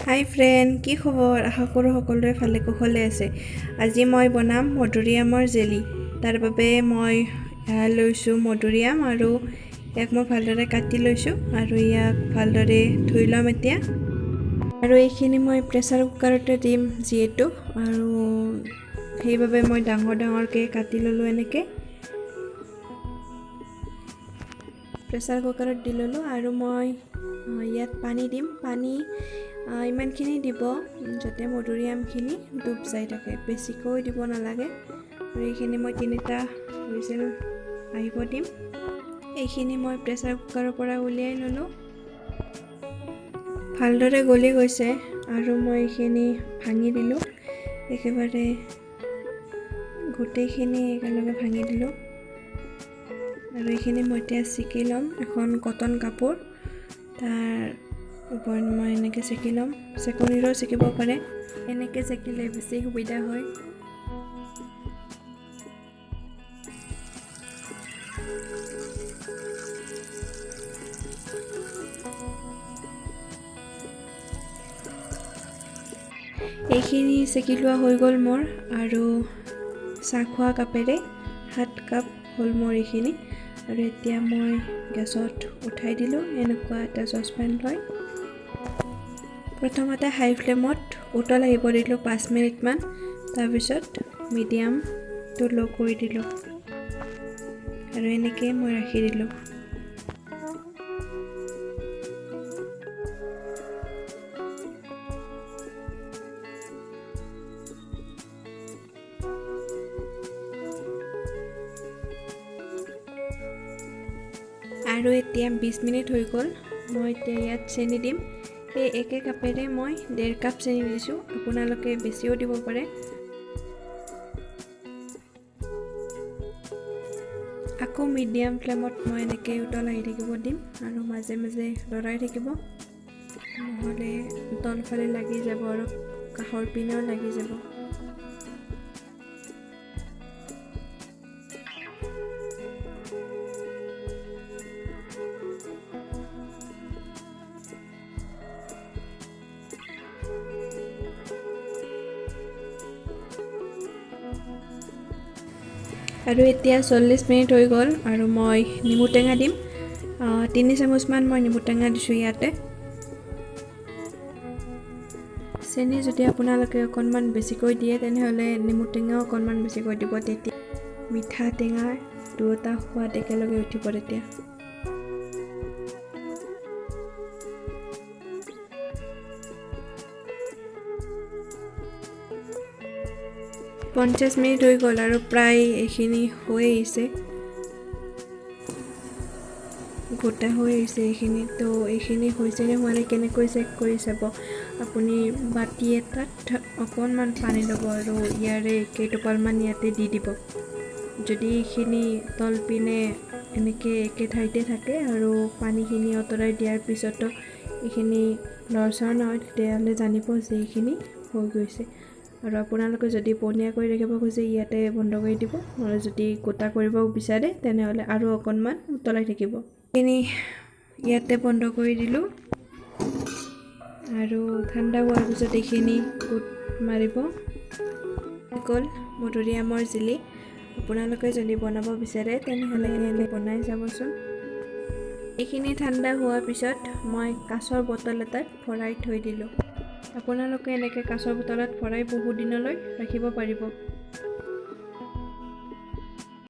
হাই friend, কি খবৰ? আশা কৰোঁ সকলোৰে ভালে কুশলে আছে। আজি মই বনাম মধুৰিআমৰ জেলি। তাৰ বাবে মই লৈছোঁ মধুৰিআম আৰু ইয়াক মই ভালদৰে কাটি লৈছোঁ আৰু ইয়াক ভালদৰে ধুই ল'ম এতিয়া। আৰু এইখিনি মই প্ৰেছাৰ কুকাৰতে দিম যিহেতু, আৰু সেইবাবে মই ডাঙৰ ডাঙৰকৈ কাটি ল'লোঁ। এনেকৈ প্ৰেছাৰ কুকাৰত দি ল'লোঁ আৰু মই ইয়াত পানী দিম। পানী ইমানখিনি দিব যাতে মধুৰিআমখিনি ডুব যাই থাকে, বেছিকৈ দিব নালাগে। আৰু এইখিনি মই 3টা হুইচেল আহিব দিম। এইখিনি মই প্ৰেছাৰ কুকাৰৰ পৰা উলিয়াই ল'লোঁ, ভালদৰে গলি গৈছে। আৰু মই এইখিনি ভাঙি দিলোঁ, একেবাৰে গোটেইখিনি একেলগে ভাঙি দিলোঁ। আৰু এইখিনি মই এতিয়া চেকি ল'ম এখন কটন কাপোৰ, তাৰ ওপৰত মই এনেকৈ চেকি ল'ম। চেকনিৰেও চেকিব পাৰে, এনেকৈ চেকিলে বেছি সুবিধা হয়। এইখিনি চেকি লোৱা হৈ গ'ল মোৰ। আৰু চাহ খোৱা কাপেৰে 7 কাপ হ'ল মোৰ এইখিনি। আৰু এতিয়া মই গেছত উঠাই দিলোঁ এনেকুৱা এটা চচপেন লৈ। প্ৰথমতে হাই ফ্লেমত উতল আহিব দিলোঁ 5 মিনিটমান, তাৰপিছত মিডিয়ামটো ল' কৰি দিলোঁ আৰু এনেকৈয়ে মই ৰাখি দিলোঁ। আৰু এতিয়া 20 মিনিট হৈ গ'ল। মই এতিয়া ইয়াত চেনি দিম। এই একে কাপেৰে মই 1.5 কাপ চেনি দিছোঁ, আপোনালোকে বেছিও দিব পাৰে। আকৌ মিডিয়াম ফ্লেমত মই এনেকৈ উতল আহি থাকিব দিম আৰু মাজে মাজে লৰাই থাকিব, নহ'লে তলফালে লাগি যাব আৰু কাষৰ পিনেও লাগি যাব। আৰু এতিয়া 40 মিনিট হৈ গ'ল আৰু মই নেমু টেঙা দিম। 3 চামুচমান মই নেমু টেঙা দিছোঁ ইয়াতে। চেনি যদি আপোনালোকে অকণমান বেছিকৈ দিয়ে তেনেহ'লে নেমু টেঙাও অকণমান বেছিকৈ দিব, তেতিয়া মিঠা টেঙা দুয়োটা সোৱাদ একেলগে উঠিব তেতিয়া। 50 মিনিট হৈ গ'ল আৰু প্ৰায় এইখিনি হৈ আহিছে, গোটা হৈ আহিছে এইখিনি। তো এইখিনি হৈছে নে হোৱা নাই কেনেকৈ চেক কৰি চাব, আপুনি বাতি এটাত অকণমান পানী ল'ব আৰু ইয়াৰে কেইটোপালমান ইয়াতে দি দিব। যদি এইখিনি তলপিনে এনেকৈ একে ঠাইতে থাকে আৰু পানীখিনি আঁতৰাই দিয়াৰ পিছতো এইখিনি লৰচৰ নহয়, তেতিয়াহ'লে জানিব যে এইখিনি হৈ গৈছে। আৰু আপোনালোকে যদি পনীয়া কৰি ৰাখিব খোজে ইয়াতে বন্ধ কৰি দিব, নহ'লে যদি গোটা কৰিব বিচাৰে তেনেহ'লে আৰু অকণমান উতলাই থাকিব। এইখিনি ইয়াতে বন্ধ কৰি দিলোঁ আৰু ঠাণ্ডা হোৱাৰ পিছত এইখিনি গোট মাৰিব। গ'ল মধুৰিআমৰ জেলি। আপোনালোকে যদি বনাব বিচাৰে তেনেহ'লে এনেকৈ বনাই চাবচোন। এইখিনি ঠাণ্ডা হোৱাৰ পিছত মই কাঁচৰ বটল এটাত ভৰাই থৈ দিলোঁ। আপোনালোকে এনেকৈ কাঁচৰ বটলত ভৰাই বহু দিনলৈ ৰাখিব পাৰিব।